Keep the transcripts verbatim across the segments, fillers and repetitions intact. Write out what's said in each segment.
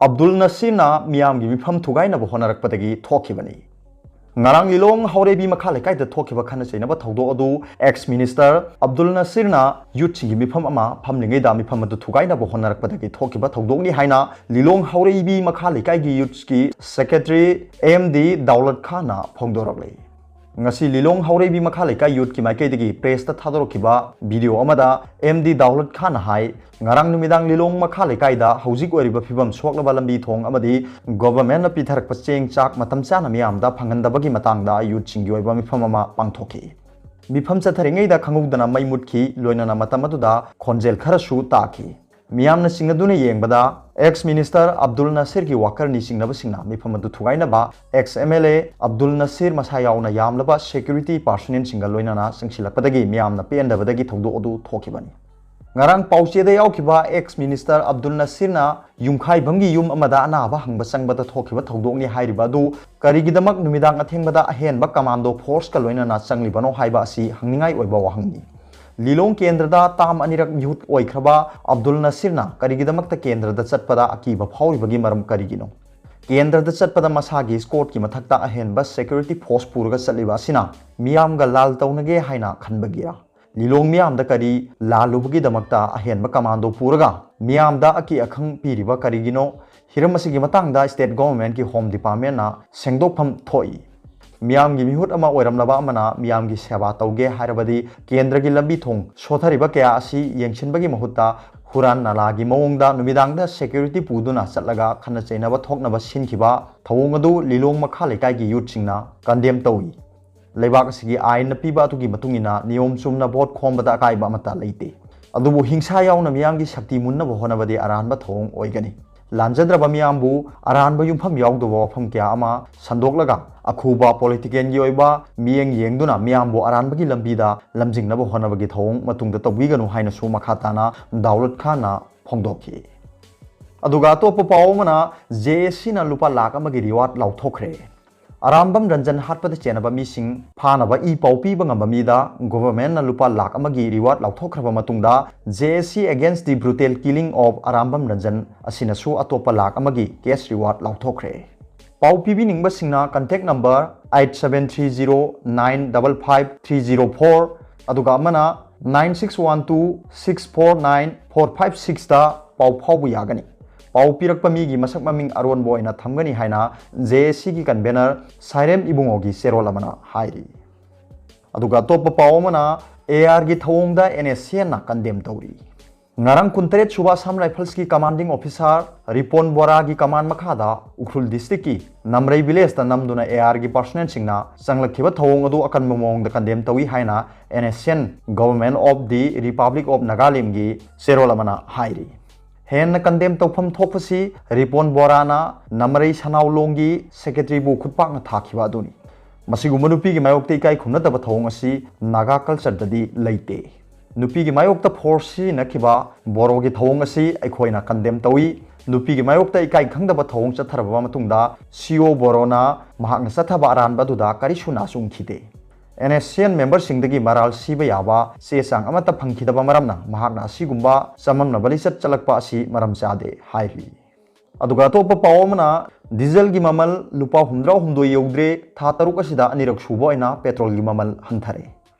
ꯑꯕꯗꯨꯜ ꯅꯁꯤꯔꯅ ꯃꯤꯌꯥꯝꯒꯤ ꯃꯤꯐꯝ ꯊꯨꯒꯥꯏꯅꯕ ꯍꯣꯠꯅꯔꯛꯄꯗꯒꯤ ꯊꯣꯛꯈꯤꯕꯅꯤ꯫ ꯉꯔꯥꯡ ꯂꯤꯂꯣꯡ ꯍꯥꯎꯔꯩꯕꯤ ꯃꯈꯥ ꯂꯩꯀꯥꯏꯗ ꯊꯣꯛꯈꯤꯕ ꯈꯠꯅ ꯆꯩꯅꯕ ꯊꯧꯗꯣꯛ ꯑꯗꯨ ex minister ꯑꯕꯗꯨꯜ ꯅꯁꯤꯔꯅ youthꯁꯤꯡꯒꯤ ꯃꯤꯐꯝ ꯑꯃ ꯐꯝꯂꯤꯉꯩꯗ ꯃꯤꯐꯝ ꯑꯗꯨ ꯊꯨꯒꯥꯏꯅꯕ ꯍꯣꯠꯅꯔꯛꯄꯗꯒꯤ ꯊꯣꯛꯈꯤꯕ ꯊꯧꯗꯣꯛꯅꯤ ꯍꯥꯏꯅ ꯂꯤꯂꯣꯡ ꯍꯥꯎꯔꯩꯕꯤ ꯃꯈꯥ ꯂꯩꯀꯥꯏꯒꯤ youthꯀꯤ secretary ꯑꯦꯝ ꯗꯤ ꯗꯥꯎꯂꯠ ꯈꯥꯟꯅ ꯐꯣꯡꯗꯣꯔꯛꯂꯤ꯫ ꯉꯁꯤ ꯂꯤꯂꯣꯡ ꯍꯥꯎꯔꯩꯕꯤ ꯃꯈꯥ ꯂꯩꯀꯥꯏ youthꯀꯤ ꯃꯥꯏꯀꯩꯗꯒꯤ pressꯇ ꯊꯥꯗꯣꯔꯛꯈꯤꯕ video ꯑꯃꯗ ꯑꯦꯝ ꯗꯤ ꯗꯥꯎꯂꯠ ꯈꯥꯟꯅ ꯍꯥꯏ, ꯉꯔꯥꯡ ꯅꯨꯃꯤꯗꯥꯡ ꯂꯤꯂꯣꯡ ꯃꯈꯥ ꯂꯩꯀꯥꯏꯗ ꯍꯧꯖꯤꯛ ꯑꯣꯏꯔꯤꯕ ꯐꯤꯕꯝ ꯁꯣꯛꯂꯕ ꯂꯝꯕꯤ ꯊꯣꯡ ꯑꯃꯗꯤ governmentꯅ ꯄꯤꯊꯔꯛꯄ ꯆꯦꯡ ꯆꯥꯛ ꯃꯇꯝ ꯆꯥꯅ ꯃꯤꯌꯥꯝꯗ ꯐꯪꯍꯟꯗꯕꯒꯤ ꯃꯇꯥꯡꯗ youthꯁꯤꯡꯒꯤ ꯑꯣꯏꯕ ꯃꯤꯐꯝ ꯑꯃ ꯄꯥꯡꯊꯣꯛꯈꯤ꯫ ꯃꯤꯐꯝ ꯆꯠꯊꯔꯤꯉꯩꯗ ꯈꯪꯍꯧꯗꯅ ꯃꯩ ꯃꯨꯠꯈꯤ, ꯂꯣꯏꯅꯅ ꯃꯇꯝ ꯑꯗꯨꯗ ꯈꯣꯟꯖꯦꯜ ꯈꯔꯁꯨ ꯇꯥꯈꯤ꯫ ꯃꯤꯌꯥꯝꯅ ꯆꯤꯡꯅꯗꯨꯅ ꯌꯦꯡꯕꯗ ex minister ꯑꯕꯗꯨꯜ ꯅꯁꯤꯔꯒꯤ workerꯅꯤ ꯆꯤꯡꯅꯕꯁꯤꯡꯅ ꯃꯤꯐꯝ ꯑꯗꯨ ꯊꯨꯒꯥꯏꯅꯕ ex M L A Abdul ꯅꯁꯤꯔ ꯃꯁꯥ ꯌꯥꯎꯅ ꯌꯥꯝꯂꯕ security personnelꯁꯤꯡꯒ ꯂꯣꯏꯅꯅ ꯆꯪꯁꯤꯜꯂꯛꯄꯗꯒꯤ ꯃꯤꯌꯥꯝꯅ ꯄꯦꯟꯗꯕꯗꯒꯤ ꯊꯧꯗꯣꯛ ꯑꯗꯨ ꯊꯣꯛꯈꯤꯕꯅꯤ꯫ ꯉꯔꯥꯡ ꯄꯥꯎꯆꯦꯗ ꯌꯥꯎꯈꯤꯕ ex minister ꯑꯕꯗꯨꯜ ꯅꯁꯤꯔꯅ ꯌꯨꯝꯈꯥꯏꯕꯝꯒꯤ ꯌꯨꯝ ꯑꯃꯗ ꯑꯅꯥꯕ ꯍꯪꯕ ꯆꯪꯕꯗ ꯊꯣꯛꯈꯤꯕ ꯊꯧꯗꯣꯛꯅꯤ ꯍꯥꯏꯔꯤꯕ ꯑꯗꯨ ꯀꯔꯤꯒꯤꯗꯃꯛ ꯅꯨꯃꯤꯗꯥꯡ ꯑꯊꯦꯡꯕꯗ ꯑꯍꯦꯟꯕ commando forceꯀ ꯂꯣꯏꯅꯅ ꯆꯪꯂꯤꯕꯅꯣ ꯍꯥꯏꯕ ꯑꯁꯤ ꯍꯪꯅꯤꯡꯉꯥꯏ ꯑꯣꯏꯕ ꯋꯥꯍꯪꯅꯤ꯫ ꯂꯤꯂꯣꯡ ꯀꯦꯟꯗ꯭ꯔꯗ term ꯑꯅꯤꯔꯛ ꯃꯤꯍꯨꯠ ꯑꯣꯏꯈ꯭ꯔꯕ ꯑꯕꯗꯨꯜ ꯅꯁꯤꯔꯅ ꯀꯔꯤꯒꯤꯗꯃꯛꯇ ꯀꯦꯟꯗ꯭ꯔꯗ ꯆꯠꯄꯗ ꯑꯀꯤꯕ ꯐꯥꯎꯔꯤꯕꯒꯤ ꯃꯔꯝ ꯀꯔꯤꯒꯤꯅꯣ? ꯀꯦꯟꯗ꯭ꯔꯗ ꯆꯠꯄꯗ ꯃꯁꯥꯒꯤ escortꯀꯤ ꯃꯊꯛꯇ ꯑꯍꯦꯟꯕ security force ꯄꯨꯔꯒ ꯆꯠꯂꯤꯕ ꯑꯁꯤꯅ ꯃꯤꯌꯥꯝꯒ ꯂꯥꯜ ꯇꯧꯅꯒꯦ ꯍꯥꯏꯅ ꯈꯟꯕꯒꯤꯔꯥ? ꯂꯤꯂꯣꯡ ꯃꯤꯌꯥꯝꯗ ꯀꯔꯤ ꯂꯥꯜꯂꯨꯕꯒꯤꯗꯃꯛꯇ ꯑꯍꯦꯟꯕ commando ꯄꯨꯔꯒ ꯃꯤꯌꯥꯝꯗ ꯑꯀꯤ ꯑꯈꯪ ꯄꯤꯔꯤꯕ ꯀꯔꯤꯒꯤꯅꯣ? ꯍꯤꯔꯝ ꯑꯁꯤꯒꯤ ꯃꯇꯥꯡꯗ state governmentꯀꯤ home departmentꯅ ꯁꯦꯡꯗꯣꯛꯐꯝ ꯊꯣꯛꯏ꯫ ꯃꯤꯌꯥꯝꯒꯤ ꯃꯤꯍꯨꯠ ꯑꯃ ꯑꯣꯏꯔꯝꯂꯕ ꯑꯃꯅ ꯃꯤꯌꯥꯝꯒꯤ ꯁꯦꯕꯥ ꯇꯧꯒꯦ ꯍꯥꯏꯔꯕꯗꯤ ꯀꯦꯟꯗ꯭ꯔꯒꯤ ꯂꯝꯕꯤ ꯊꯣꯡ ꯁꯣꯊꯔꯤꯕ ꯀꯌꯥ ꯑꯁꯤ ꯌꯦꯡꯁꯤꯟꯕꯒꯤ ꯃꯍꯨꯠꯇ ꯍꯨꯔꯥꯟ ꯅꯂꯥꯒꯤ ꯃꯑꯣꯡꯗ ꯅꯨꯃꯤꯗꯥꯡꯗ security ꯄꯨꯗꯨꯅ ꯆꯠꯂꯒ ꯈꯠꯅ ꯆꯩꯅꯕ ꯊꯣꯛꯅꯕ ꯁꯤꯟꯈꯤꯕ ꯊꯧꯑꯣꯡ ꯑꯗꯨ ꯂꯤꯂꯣꯡ ꯃꯈꯥ ꯂꯩꯀꯥꯏꯒꯤ youthꯁꯤꯡꯅ condemn ꯇꯧꯏ꯫ ꯂꯩꯕꯥꯛ ꯑꯁꯤꯒꯤ ꯑꯥꯏꯟꯅ ꯄꯤꯕ ꯑꯗꯨꯒꯤ ꯃꯇꯨꯡ ꯏꯟꯅ ꯅꯤꯌꯣꯝ ꯆꯨꯝꯅ vote ꯈꯣꯝꯕꯗ ꯑꯀꯥꯏꯕ ꯑꯃꯠꯇ ꯂꯩꯇꯦ꯫ ꯑꯗꯨꯕꯨ ꯍꯤꯡꯁꯥ ꯌꯥꯎꯅ ꯃꯤꯌꯥꯝꯒꯤ ꯁꯛꯇꯤ ꯃꯨꯟꯅꯕ ꯍꯣꯠꯅꯕꯗꯤ ꯑꯔꯥꯟꯕ ꯊꯧꯑꯣꯡ ꯑꯣꯏꯒꯅꯤ꯫ ꯂꯥꯟꯖꯗ꯭ꯔꯕ ꯃꯤꯌꯥꯝꯕꯨ ꯑꯔꯥꯟꯕ ꯌꯨꯝꯐꯝ ꯌꯥꯎꯗꯕ ꯋꯥꯐꯝ ꯀꯌꯥ ꯑꯃ ꯁꯟꯗꯣꯛꯂꯒ ꯑꯈꯨꯕ politicalꯒꯤ ꯑꯣꯏꯕ ꯃꯤꯠꯌꯦꯡ ꯌꯦꯡꯗꯨꯅ ꯃꯤꯌꯥꯝꯕꯨ ꯑꯔꯥꯟꯕꯒꯤ ꯂꯝꯕꯤꯗ ꯂꯝꯖꯤꯡꯅꯕ ꯍꯣꯠꯅꯕꯒꯤ ꯊꯧꯑꯣꯡ ꯃꯇꯨꯡꯗ ꯇꯧꯕꯤꯒꯅꯨ ꯍꯥꯏꯅꯁꯨ ꯃꯈꯥ ꯇꯥꯅ ꯗꯥꯎꯂꯠ ꯈꯥꯟꯅ ꯐꯣꯡꯗꯣꯛꯈꯤ꯫ ꯑꯗꯨꯒ ꯑꯇꯣꯞꯄ ꯄꯥꯎ ꯑꯃꯅ, JACꯅ ꯂꯨꯄꯥ ꯂꯥꯈ ꯑꯃꯒꯤ reward ꯂꯥꯎꯊꯣꯛꯈ꯭ꯔꯦ꯫ ꯑꯔꯥꯝꯕꯝ ꯔꯟꯖꯟ ꯍꯥꯠꯄꯗ ꯆꯦꯟꯅꯕ ꯃꯤꯁꯤꯡ ꯐꯥꯅꯕ ꯏ ꯄꯥꯎ ꯄꯤꯕ ꯉꯝꯕ ꯃꯤꯗ governmentꯅ ꯂꯨꯄꯥ ꯂꯥꯈ ꯑꯃꯒꯤ reward ꯂꯥꯎꯊꯣꯛꯈ꯭ꯔꯕ ꯃꯇꯨꯡꯗ, J A C against the brutal killing of Arambam Ranjan ꯑꯁꯤꯅꯁꯨ ꯑꯇꯣꯞꯄ ꯂꯥꯈ ꯑꯃꯒꯤ cash reward ꯂꯥꯎꯊꯣꯛꯈ꯭ꯔꯦ꯫ ꯄꯥꯎ ꯄꯤꯕꯤꯅꯤꯡꯕꯁꯤꯡꯅ contact number eight seven three zero nine double five three zero four, ꯑꯗꯨꯒ ꯑꯃꯅ nine six one two six four nine four five sixꯇ ꯄꯥꯎ ꯐꯥꯎꯕ ꯌꯥꯒꯅꯤ꯫ ꯄꯥꯎ ꯄꯤꯔꯛꯄ ꯃꯤꯒꯤ ꯃꯁꯛ ꯃꯃꯤꯡ ꯑꯔꯣꯟꯕ ꯑꯣꯏꯅ ꯊꯝꯒꯅꯤ ꯍꯥꯏꯅ J A Cꯒꯤ convener ꯁꯥꯏꯔꯦꯝ ꯏꯕꯨꯡꯉꯣꯒꯤ ꯆꯦꯔꯣꯜ ꯑꯃꯅ ꯍꯥꯏꯔꯤ꯫ ꯑꯗꯨꯒ ꯑꯇꯣꯞꯄ ꯄꯥꯎ ꯑꯃꯅ, ARꯒꯤ ꯊꯧꯑꯣꯡꯗ NSCNꯅ condemn ꯇꯧꯔꯤ꯫ ꯉꯔꯥꯡ ꯀꯨꯟꯇꯔꯦꯠ ꯁꯨꯕ Assam Riflesꯀꯤ commanding officer ꯔꯤꯄꯣꯟ ꯕꯣꯔꯥꯒꯤ command ꯃꯈꯥꯗ ꯎꯈ꯭ꯔꯨꯜ districtꯀꯤ ꯅꯝꯔꯩ villageꯇ ꯅꯝꯗꯨꯅ ARꯒꯤ personnelꯁꯤꯡꯅ ꯆꯪꯂꯛꯈꯤꯕ ꯊꯧꯑꯣꯡ ꯑꯗꯨ ꯑꯀꯟꯕ ꯃꯑꯣꯡꯗ condemn ꯇꯧꯏ ꯍꯥꯏꯅ NSCN Government of the Republic of Nagalandꯒꯤ ꯆꯦꯔꯣꯜ ꯑꯃꯅ ꯍꯥꯏꯔꯤ꯫ ꯍꯦꯟꯅ condemn ꯇꯧꯐꯝ ꯊꯣꯛꯄꯁꯤ ꯔꯤꯄꯣꯟ ꯕꯣꯔꯥꯅ ꯅꯝꯔꯩ ꯁꯅꯥꯎꯂꯣꯡꯒꯤ secretaryꯕꯨ ꯈꯨꯠꯄꯥꯛꯅ ꯊꯥꯈꯤꯕ ꯑꯗꯨꯅꯤ꯫ ꯃꯁꯤꯒꯨꯝꯕ ꯅꯨꯄꯤꯒꯤ ꯃꯥꯌꯣꯛꯇ ꯏꯀꯥꯏ ꯈꯨꯝꯅꯗꯕ ꯊꯧꯑꯣꯡ ꯑꯁꯤ ꯅꯥꯒꯥ cultureꯗꯗꯤ ꯂꯩꯇꯦ꯫ ꯅꯨꯄꯤꯒꯤ ꯃꯥꯌꯣꯛꯇ force ꯁꯤꯖꯤꯟꯅꯈꯤꯕ ꯕꯣꯔꯣꯒꯤ ꯊꯧꯑꯣꯡ ꯑꯁꯤ ꯑꯩꯈꯣꯏꯅ condemn ꯇꯧꯏ꯫ ꯅꯨꯄꯤꯒꯤ ꯃꯥꯌꯣꯛꯇ ꯏꯀꯥꯏ ꯈꯪꯗꯕ ꯊꯧꯑꯣꯡ ꯆꯠꯊꯔꯕ ꯃꯇꯨꯡꯗ C O ꯕꯣꯔꯣꯅ ꯃꯍꯥꯛꯅ ꯆꯠꯊꯕ ꯑꯔꯥꯟꯕ ꯑꯗꯨꯗ ꯀꯔꯤꯁꯨ ꯅꯥꯁꯨ ꯎꯈꯤꯗꯦ꯫ NSCN memberꯁꯤꯡꯗꯒꯤ ꯃꯔꯥꯜ ꯁꯤꯕ ꯌꯥꯕ ꯆꯦ ꯆꯥꯡ ꯑꯃꯠꯇ ꯐꯪꯈꯤꯗꯕ ꯃꯔꯝꯅ ꯃꯍꯥꯛꯅ ꯑꯁꯤꯒꯨꯝꯕ ꯆꯃꯝꯅꯕ ꯂꯤꯆꯠ ꯆꯠꯂꯛꯄ ꯑꯁꯤ ꯃꯔꯝ ꯆꯥꯗꯦ ꯍꯥꯏꯔꯤ꯫ ꯑꯗꯨꯒ ꯑꯇꯣꯞꯄ ꯄꯥꯎ ꯑꯃꯅ, dieselꯒꯤ ꯃꯃꯜ ꯂꯨꯄꯥ ꯍꯨꯝꯗ꯭ꯔꯥꯍꯨꯝꯗꯣꯏ ꯌꯧꯗ꯭ꯔꯦ, ꯊꯥ ꯇꯔꯨꯛ ꯑꯁꯤꯗ ꯑꯅꯤꯔꯛ ꯁꯨꯕ ꯑꯣꯏꯅ petrolꯒꯤ ꯃꯃꯜ ꯍꯟꯊꯔꯦ꯫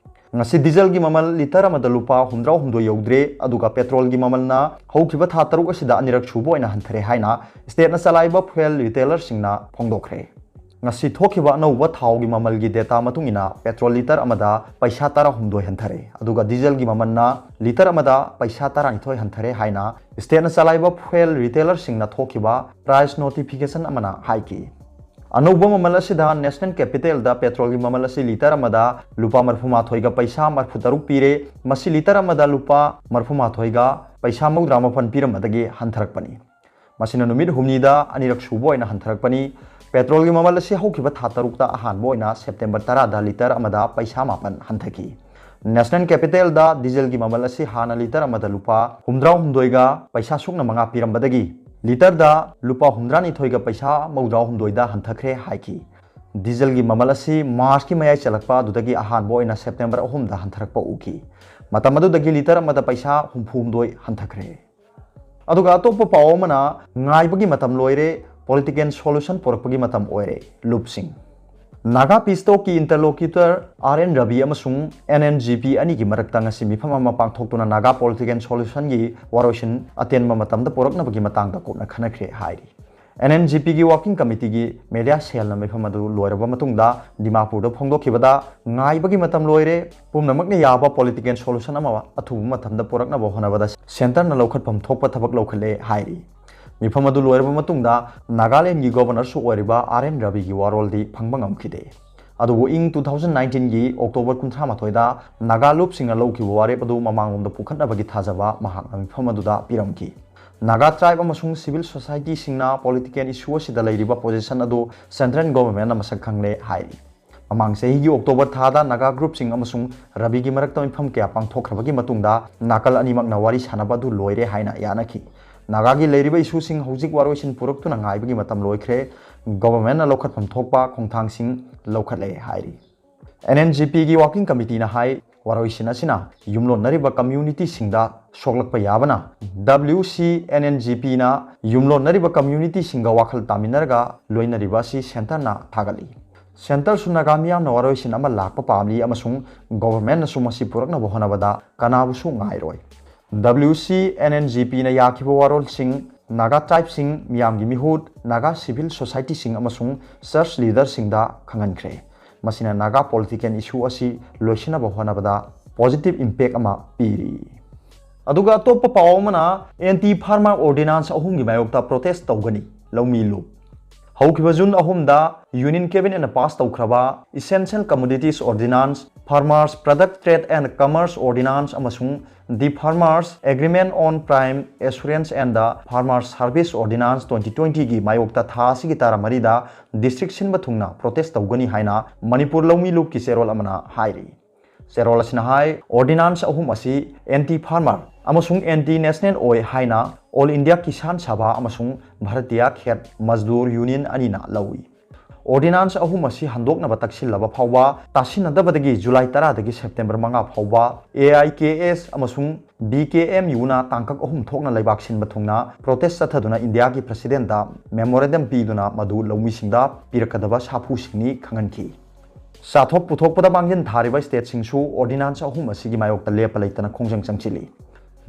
ꯉꯁꯤ dieselꯒꯤ ꯃꯃꯜ litre ꯑꯃꯗ ꯂꯨꯄꯥ ꯍꯨꯝꯗ꯭ꯔꯥꯍꯨꯝꯗꯣꯏ ꯌꯧꯗ꯭ꯔꯦ, ꯑꯗꯨꯒ petrolꯒꯤ ꯃꯃꯜꯅ ꯍꯧꯈꯤꯕ ꯊꯥ ꯇꯔꯨꯛ ꯑꯁꯤꯗ ꯑꯅꯤꯔꯛ ꯁꯨꯕ ꯑꯣꯏꯅ ꯍꯟꯊꯔꯦ ꯍꯥꯏꯅ stateꯅ ꯆꯂꯥꯏꯕ fuel retailerꯁꯤꯡꯅ ꯐꯣꯡꯗꯣꯛꯈ꯭ꯔꯦ꯫ ꯉꯁꯤ ꯊꯣꯛꯈꯤꯕ ꯑꯅꯧꯕ ꯊꯥꯎꯒꯤ ꯃꯃꯜꯒꯤ data ꯃꯇꯨꯡ ꯏꯟꯅ petrol litre ꯑꯃꯗ ꯄꯩꯁꯥ ꯇꯔꯥꯍꯨꯝꯗꯣꯏ ꯍꯟꯊꯔꯦ, ꯑꯗꯨꯒ dieselꯒꯤ ꯃꯃꯜꯅ litre ꯑꯃꯗ ꯄꯩꯁꯥ ꯇꯔꯥꯅꯤꯊꯣꯏ ꯍꯟꯊꯔꯦ ꯍꯥꯏꯅ stateꯅ ꯆꯂꯥꯏꯕ fuel retailerꯁꯤꯡꯅ ꯊꯣꯛꯈꯤꯕ price notification ꯑꯃꯅ ꯍꯥꯏꯈꯤ꯫ ꯑꯅꯧꯕ ꯃꯃꯜ ꯑꯁꯤꯗ national capitalꯗ petrolꯒꯤ ꯃꯃꯜ ꯑꯁꯤ litre ꯑꯃꯗ ꯂꯨꯄꯥ ꯃꯔꯐꯨꯃꯥꯊꯣꯏꯒ ꯄꯩꯁꯥ ꯃꯔꯐꯨꯇꯔꯨꯛ ꯄꯤꯔꯦ꯫ ꯃꯁꯤ litre ꯑꯃꯗ ꯂꯨꯄꯥ ꯃꯔꯐꯨꯃꯥꯊꯣꯏꯒ ꯄꯩꯁꯥ ꯃꯧꯗ꯭ꯔꯥꯃꯥꯄꯟ ꯄꯤꯔꯝꯕꯗꯒꯤ ꯍꯟꯊꯔꯛꯄꯅꯤ꯫ ꯃꯁꯤꯅ ꯅꯨꯃꯤꯠ ꯍꯨꯝꯅꯤꯗ ꯑꯅꯤꯔꯛ ꯁꯨꯕ ꯑꯣꯏꯅ ꯍꯟꯊꯔꯛꯄꯅꯤ꯫ Petrolꯒꯤ ꯃꯃꯜ ꯑꯁꯤ ꯍꯧꯈꯤꯕ ꯊꯥ ꯇꯔꯨꯛꯇ ꯑꯍꯥꯟꯕ ꯑꯣꯏꯅ September ꯇꯔꯥꯗ litre ꯑꯃꯗ ꯄꯩꯁꯥ ꯃꯥꯄꯟ ꯍꯟꯊꯈꯤ꯫ National capitalꯗ dieselꯒꯤ ꯃꯃꯜ ꯑꯁꯤ ꯍꯥꯟꯅ litre ꯑꯃꯗ ꯂꯨꯄꯥ ꯍꯨꯝꯗ꯭ꯔꯥꯍꯨꯝꯗꯣꯏꯒ ꯄꯩꯁꯥ ꯁꯨꯞꯅ ꯃꯉꯥ ꯄꯤꯔꯝꯕꯗꯒꯤ litreꯗ ꯂꯨꯄꯥ ꯍꯨꯝꯗ꯭ꯔꯥꯅꯤꯊꯣꯏꯒ ꯄꯩꯁꯥ ꯃꯧꯗ꯭ꯔꯥꯍꯨꯝꯗꯣꯏꯗ ꯍꯟꯊꯈ꯭ꯔꯦ ꯍꯥꯏꯈꯤ꯫ ꯗꯤꯖꯜꯒꯤ ꯃꯃꯜ ꯑꯁꯤ ꯃꯥꯔꯆꯀꯤ ꯃꯌꯥꯏ ꯆꯜꯂꯛꯄ ꯑꯗꯨꯗꯒꯤ ꯑꯍꯥꯟꯕ ꯑꯣꯏꯅ ꯁꯦꯞꯇꯦꯝꯕꯔ ꯑꯍꯨꯝꯗ ꯍꯟꯊꯔꯛꯄ ꯎꯈꯤ꯫ ꯃꯇꯝ ꯑꯗꯨꯗꯒꯤ ꯂꯤꯇꯔ ꯑꯃꯗ ꯄꯩꯁꯥ ꯍꯨꯝꯐꯨꯍꯨꯝꯗꯣꯏ ꯍꯟꯊꯈ꯭ꯔꯦ꯫ ꯑꯗꯨꯒ ꯑꯇꯣꯞꯄ ꯄꯥꯎ ꯑꯃꯅ, ꯉꯥꯏꯕꯒꯤ ꯃꯇꯝ ꯂꯣꯏꯔꯦ, ꯄꯣꯂꯤꯇꯤꯀꯦꯜ ꯁꯣꯂꯨꯁꯟ ꯄꯨꯔꯛꯄꯒꯤ ꯃꯇꯝ ꯑꯣꯏꯔꯦ, ꯂꯨꯞꯁꯤꯡ꯫ ꯅꯥꯒꯥ ꯄꯤꯁ ꯇꯣꯛꯀꯤ ꯏꯟꯇꯔꯂꯣꯀ꯭ꯌꯨꯇꯔ ꯑꯥꯔ ꯑꯦꯟ ꯔꯕꯤ ꯑꯃꯁꯨꯡ ꯑꯦꯟ ꯑꯦꯟ ꯖꯤ ꯄꯤ ꯑꯅꯤꯒꯤ ꯃꯔꯛꯇ ꯉꯁꯤ ꯃꯤꯐꯝ ꯑꯃ ꯄꯥꯡꯊꯣꯛꯇꯨꯅ ꯅꯥꯒꯥ ꯄꯣꯂꯤꯇꯤꯀꯦꯜ ꯁꯣꯂꯨꯁꯟꯒꯤ ꯋꯥꯔꯣꯏꯁꯤꯟ ꯑꯇꯦꯟꯕ ꯃꯇꯝꯗ ꯄꯨꯔꯛꯅꯕꯒꯤ ꯃꯇꯥꯡꯗ ꯀꯨꯞꯅ ꯈꯟꯅꯈ꯭ꯔꯦ ꯍꯥꯏꯔꯤ꯫ ꯑꯦꯟ ꯑꯦꯟ ꯖꯤ ꯄꯤꯒꯤ ꯋꯥꯔꯀꯤꯡ ꯀꯃꯤꯇꯤꯒꯤ ꯃꯦꯗꯤꯌꯥ ꯁꯦꯜꯅ ꯃꯤꯐꯝ ꯑꯗꯨ ꯂꯣꯏꯔꯕ ꯃꯇꯨꯡꯗ ꯗꯤꯃꯥꯄꯨꯔꯗ ꯐꯣꯡꯗꯣꯛꯈꯤꯕꯗ, ꯉꯥꯏꯕꯒꯤ ꯃꯇꯝ ꯂꯣꯏꯔꯦ, ꯄꯨꯝꯅꯃꯛꯅ ꯌꯥꯕ ꯄꯣꯂꯤꯇꯤꯀꯦꯜ ꯁꯣꯂꯨꯁꯟ ꯑꯃ ꯑꯊꯨꯕ ꯃꯇꯝꯗ ꯄꯨꯔꯛꯅꯕ ꯍꯣꯠꯅꯕꯗ ꯁꯦꯟꯇꯔꯅ ꯂꯧꯈꯠꯐꯝ ꯊꯣꯛꯄ ꯊꯕꯛ ꯂꯧꯈꯠꯂꯦ ꯍꯥꯏꯔꯤ꯫ ꯃꯤꯐꯝ ꯑꯗꯨ ꯂꯣꯏꯔꯕ ꯃꯇꯨꯡꯗ ꯅꯥꯒꯥꯂꯦꯟꯒꯤ ꯒꯣꯚꯔꯅꯔꯁꯨ ꯑꯣꯏꯔꯤꯕ ꯑꯥꯔ ꯑꯦꯟ ꯔꯕꯤꯒꯤ ꯋꯥꯔꯣꯜꯗꯤ ꯐꯪꯕ ꯉꯝꯈꯤꯗꯦ꯫ ꯑꯗꯨꯕꯨ ꯏꯪ two thousand nineteenꯒꯤ October ꯀꯨꯟꯊ꯭ꯔꯥ ꯃꯥꯊꯣꯏꯗ ꯅꯥꯒꯥ ꯂꯨꯞꯁꯤꯡꯅ ꯂꯧꯈꯤꯕ ꯋꯥꯔꯦꯞ ꯑꯗꯨ ꯃꯃꯥꯡꯂꯣꯝꯗ ꯄꯨꯈꯠꯅꯕꯒꯤ ꯊꯥꯖꯕ ꯃꯍꯥꯛꯅ ꯃꯤꯐꯝ ꯑꯗꯨꯗ ꯄꯤꯔꯝꯈꯤ꯫ ꯅꯥꯒꯥ ꯇ꯭ꯔꯥꯏꯕ ꯑꯃꯁꯨꯡ ꯁꯤꯚꯤꯜ ꯁꯣꯁꯥꯏꯇꯤꯁꯤꯡꯅ ꯄꯣꯂꯤꯇꯤꯀꯦꯜ ꯏꯁꯨ ꯑꯁꯤꯗ ꯂꯩꯔꯤꯕ ꯄꯣꯖꯤꯁꯟ ꯑꯗꯨ ꯁꯦꯟꯇ꯭ꯔꯦꯜ ꯒꯣꯚꯔꯟꯃꯦꯟꯠꯅ ꯃꯁꯛ ꯈꯪꯂꯦ ꯍꯥꯏꯔꯤ꯫ ꯃꯃꯥꯡ ꯆꯍꯤꯒꯤ ꯑꯣꯛꯇꯣꯕꯔ ꯊꯥꯗ ꯅꯥꯒꯥ ꯒ꯭ꯔꯨꯞꯁꯤꯡ ꯑꯃꯁꯨꯡ ꯔꯕꯤꯒꯤ ꯃꯔꯛꯇ ꯃꯤꯐꯝ ꯀꯌꯥ ꯄꯥꯡꯊꯣꯛꯈ꯭ꯔꯕꯒꯤ ꯃꯇꯨꯡꯗ ꯅꯥꯀꯜ ꯑꯅꯤꯃꯛꯅ ꯋꯥꯔꯤ ꯁꯥꯅꯕ ꯑꯗꯨ ꯂꯣꯏꯔꯦ ꯍꯥꯏꯅ ꯌꯥꯅꯈꯤ꯫ ꯅꯥꯒꯥꯒꯤ ꯂꯩꯔꯤꯕ ꯏꯁꯨꯁꯤꯡ ꯍꯧꯖꯤꯛ ꯋꯥꯔꯣꯏꯁꯤꯟ ꯄꯨꯔꯛꯇꯨꯅ ꯉꯥꯏꯕꯒꯤ ꯃꯇꯝ ꯂꯣꯏꯈ꯭ꯔꯦ꯫ ꯒꯣꯚꯔꯟꯃꯦꯟꯠꯅ ꯂꯧꯈꯠꯐꯝ ꯊꯣꯛꯄ ꯈꯣꯡꯊꯥꯡꯁꯤꯡ ꯂꯧꯈꯠꯂꯦ ꯍꯥꯏꯔꯤ꯫ ꯑꯦꯟ ꯑꯦꯟ ꯖꯤ ꯄꯤꯒꯤ ꯋꯥꯔꯀꯤꯡ ꯀꯃꯤꯇꯤꯅ ꯍꯥꯏ, ꯋꯥꯔꯣꯏꯁꯤꯟ ꯑꯁꯤꯅ ꯌꯨꯝꯂꯣꯟꯅꯔꯤꯕ ꯀꯝꯃ꯭ꯌꯨꯅꯤꯇꯤꯁꯤꯡꯗ ꯁꯣꯛꯂꯛꯄ ꯌꯥꯕꯅ W C N N G P ꯅ ꯌꯨꯝꯂꯣꯟꯅꯔꯤꯕ ꯀꯝꯃ꯭ꯌꯨꯅꯤꯇꯤꯁꯤꯡꯒ ꯋꯥꯈꯜ ꯇꯥꯃꯤꯟꯅꯔꯒ ꯂꯣꯏꯅꯔꯤꯕ ꯑꯁꯤ ꯁꯦꯟꯇꯔꯅ ꯊꯥꯒꯠꯂꯤ꯫ ꯁꯦꯟꯇꯔꯁꯨ ꯅꯥꯒꯥ ꯃꯤꯌꯥꯝꯅ ꯋꯥꯔꯣꯏꯁꯤꯟ ꯑꯃ ꯂꯥꯛꯄ ꯄꯥꯝꯂꯤ ꯑꯃꯁꯨꯡ ꯒꯣꯚꯔꯟꯃꯦꯟꯠꯅꯁꯨ ꯃꯁꯤ ꯄꯨꯔꯛꯅꯕ ꯍꯣꯠꯅꯕꯗ ꯀꯅꯥꯕꯨꯁꯨ ꯉꯥꯏꯔꯣꯏ꯫ W C N N G P ꯅ ꯌꯥꯈꯤꯕ ꯋꯥꯔꯣꯜꯁꯤꯡ ꯅꯥꯒꯥ ꯇ꯭ꯔꯥꯏꯕꯁꯤꯡ, ꯃꯤꯌꯥꯝꯒꯤ ꯃꯤꯍꯨꯠ, ꯅꯥꯒꯥ ꯁꯤꯚꯤꯜ ꯁꯣꯁꯥꯏꯇꯤꯁꯤꯡ ꯑꯃꯁꯨꯡ ꯆꯔꯆ ꯂꯤꯗꯔꯁꯤꯡꯗ ꯈꯪꯍꯟꯈ꯭ꯔꯦ꯫ ꯃꯁꯤꯅ ꯅꯥꯒꯥ ꯄꯣꯂꯤꯇꯤꯀꯦꯜ ꯏꯁꯨ ꯑꯁꯤ ꯂꯣꯏꯁꯤꯟꯅꯕ ꯍꯣꯠꯅꯕꯗ ꯄꯣꯖꯤꯇꯤꯚ ꯏꯝꯄꯦꯛ ꯑꯃ ꯄꯤꯔꯤ꯫ ꯑꯗꯨꯒ ꯑꯇꯣꯞꯄ ꯄꯥꯎ ꯑꯃꯅ, ꯑꯦꯟꯇꯤ ꯐꯥꯔꯃꯔ ꯑꯣꯔꯗꯤꯅꯥꯟꯁ ꯑꯍꯨꯝꯒꯤ ꯃꯥꯌꯣꯛꯇ ꯄ꯭ꯔꯣꯇꯦꯁ ꯇꯧꯒꯅꯤ, ꯂꯧꯃꯤ ꯂꯨꯞ꯫ ꯍꯧꯈꯤꯕ ꯖꯨꯟ ꯑꯍꯨꯝꯗ ꯌꯨꯅꯤꯌꯟ ꯀꯦꯕꯤꯅꯦꯠꯅ ꯄꯥꯁ ꯇꯧꯈ꯭ꯔꯕ Essential Commodities Ordinance, Farmers Product Trade and Commerce Ordinance ꯑꯃꯁꯨꯡ The Farmers Agreement on Prime Assurance and the Farmers Service Ordinance twenty twenty ꯒꯤ ꯃꯥꯌꯣꯛꯇ ꯊꯥ ꯑꯁꯤꯒꯤ ꯇꯔꯥ ꯃꯔꯤꯗ ꯗꯤꯁꯇ꯭ꯔꯤꯛ ꯁꯤꯟꯕ ꯊꯨꯡꯅ ꯄ꯭ꯔꯣꯇꯦꯁ ꯇꯧꯒꯅꯤ ꯍꯥꯏꯅ ꯃꯅꯤꯄꯨꯔ ꯂꯧꯃꯤ ꯂꯨꯞꯀꯤ ꯆꯦꯔꯣꯜ ꯑꯃꯅ ꯍꯥꯏꯔꯤ꯫ ꯆꯦꯔꯣꯜ ꯑꯁꯤꯅ ꯍꯥꯏ, ꯑꯣꯔꯗꯤꯅꯥꯟꯁ ꯑꯍꯨꯝ ꯑꯁꯤ ꯑꯦꯟꯇꯤ ꯐꯥꯔꯃꯔ ꯑꯃꯁꯨꯡ ꯑꯦꯟꯇꯤ ꯅꯦꯁꯅꯦꯜ ꯑꯣꯏ ꯍꯥꯏꯅ ꯑꯣꯜ ꯏꯟꯗꯤꯌꯥ ꯀꯤꯁꯥꯟ ꯁꯚꯥ ꯑꯃꯁꯨꯡ ꯚꯥꯔꯇꯤꯌꯥ ꯈꯦꯠ ꯃꯖꯗꯨꯔ ꯌꯨꯅꯤꯌꯟ ꯑꯅꯤꯅ ꯂꯧꯏ꯫ Ordinance ꯑꯍꯨꯝ ꯑꯁꯤ ꯍꯟꯗꯣꯛꯅꯕ ꯇꯛꯁꯤꯜꯂꯕ ꯐꯥꯎꯕ ꯇꯥꯁꯤꯟꯅꯗꯕꯗꯒꯤ ꯖꯨꯂꯥꯏ ꯇꯔꯥꯗꯒꯤ ꯁꯦꯞꯇꯦꯝꯕꯔ ꯃꯉꯥ ꯐꯥꯎꯕ A I K S ꯑꯃꯁꯨꯡ B K M U ꯅ ꯇꯥꯡꯀꯛ ꯑꯍꯨꯝ ꯊꯣꯛꯅ ꯂꯩꯕꯥꯛ ꯁꯤꯟꯕ ꯊꯨꯡꯅ protest ꯆꯠꯊꯗꯨꯅ ꯏꯟꯗꯤꯌꯥꯒꯤ president ꯗ memorandum ꯄꯤꯗꯨꯅ ꯃꯗꯨ ꯂꯧꯃꯤꯁꯤꯡꯗ ꯄꯤꯔꯛꯀꯗꯕ ꯁꯥꯐꯨꯁꯤꯡꯅꯤ ꯈꯪꯍꯟꯈꯤ꯫ ꯆꯥꯊꯣꯛ ꯄꯨꯊꯣꯛꯄꯗ ꯃꯥꯡꯖꯤꯟ ꯊꯥꯔꯤꯕ state ꯁꯤꯡꯁꯨ ordinance ꯑꯍꯨꯝ ꯑꯁꯤꯒꯤ ꯃꯥꯌꯣꯛꯇ ꯂꯦꯞꯄ ꯂꯩꯇꯅ ꯈꯣꯡꯖꯪ ꯆꯪꯁꯤꯜꯂꯤ꯫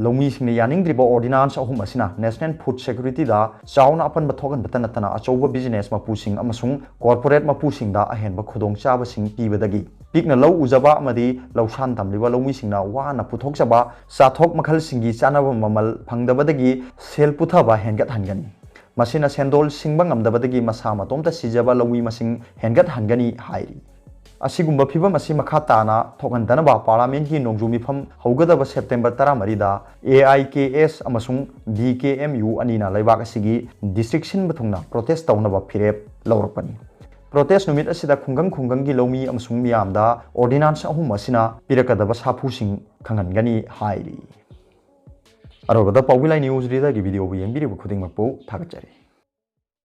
ꯂꯧꯃꯤꯁꯤꯡꯅ ꯌꯥꯅꯤꯡꯗ꯭ꯔꯤꯕ ordinance ꯑꯍꯨꯝ ꯑꯁꯤꯅ national food security ꯗ ꯆꯥꯎꯅ ꯑꯄꯟꯕ ꯊꯣꯛꯍꯟꯕꯇ ꯅꯠꯇꯅ ꯑꯆꯧꯕ business ꯃꯄꯨꯁꯤꯡ ꯑꯃꯁꯨꯡ corporate ꯃꯄꯨꯁꯤꯡꯗ ꯑꯍꯦꯟꯕ ꯈꯨꯗꯣꯡꯆꯥꯕꯁꯤꯡ ꯄꯤꯕꯗꯒꯤ ꯄꯤꯛꯅ ꯂꯧ ꯎꯖꯕ ꯑꯃꯗꯤ ꯂꯧꯁꯥꯟ ꯇꯝꯂꯤꯕ ꯂꯧꯃꯤꯁꯤꯡꯅ ꯋꯥꯅ ꯄꯨꯊꯣꯛꯆꯕ ꯆꯥꯊꯣꯛ ꯃꯈꯜꯁꯤꯡꯒꯤ ꯆꯥꯅꯕ ꯃꯃꯜ ꯐꯪꯗꯕꯗꯒꯤ ꯁꯦꯜ ꯄꯨꯊꯕ ꯍꯦꯟꯒꯠꯍꯟꯒꯅꯤ꯫ ꯃꯁꯤꯅ ꯁꯦꯟꯗꯣꯜ ꯁꯤꯡꯕ ꯉꯝꯗꯕꯗꯒꯤ ꯃꯁꯥ ꯃꯇꯣꯝꯇ ꯁꯤꯖꯕ ꯂꯧꯃꯤ ꯃꯁꯤꯡ ꯍꯦꯟꯒꯠꯍꯟꯒꯅꯤ ꯍꯥꯏꯔꯤ꯫ ꯑꯁꯤꯒꯨꯝꯕ ꯐꯤꯚꯝ ꯑꯁꯤ ꯃꯈꯥ ꯇꯥꯅ ꯊꯣꯛꯍꯟꯗꯅꯕ parliament ꯀꯤ ꯅꯣꯡꯖꯨ ꯃꯤꯐꯝ ꯍꯧꯒꯗꯕ September ꯇꯔꯥꯃꯔꯤꯗ A I K S ꯑꯃꯁꯨꯡ B K M U ꯑꯅꯤꯅ ꯂꯩꯕꯥꯛ ꯑꯁꯤꯒꯤ district ꯁꯤꯟꯕ ꯊꯨꯡꯅ protest ꯇꯧꯅꯕ ꯐꯤꯔꯦꯞ ꯂꯧꯔꯛꯄꯅꯤ꯫ Protest ꯅꯨꯃꯤꯠ ꯑꯁꯤꯗ ꯈꯨꯡꯒꯪ ꯈꯨꯡꯒꯪꯒꯤ ꯂꯧꯃꯤ ꯑꯃꯁꯨꯡ ꯃꯤꯌꯥꯝꯗ ordinance ꯑꯍꯨꯝ ꯑꯁꯤꯅ ꯄꯤꯔꯛꯀꯗꯕ ꯁꯥꯐꯨꯁꯤꯡ ꯈꯪꯍꯟꯒꯅꯤ ꯍꯥꯏꯔꯤ꯫ ꯑꯔꯣꯏꯕꯗ ꯄꯥꯎꯃꯤ ꯂꯥꯏ news reader ꯒꯤ video ꯕꯨ ꯌꯦꯡꯕꯤꯔꯤꯕ ꯈꯨꯗꯤꯡꯃꯛꯄꯨ ꯊꯥꯒꯠꯆꯔꯤ꯫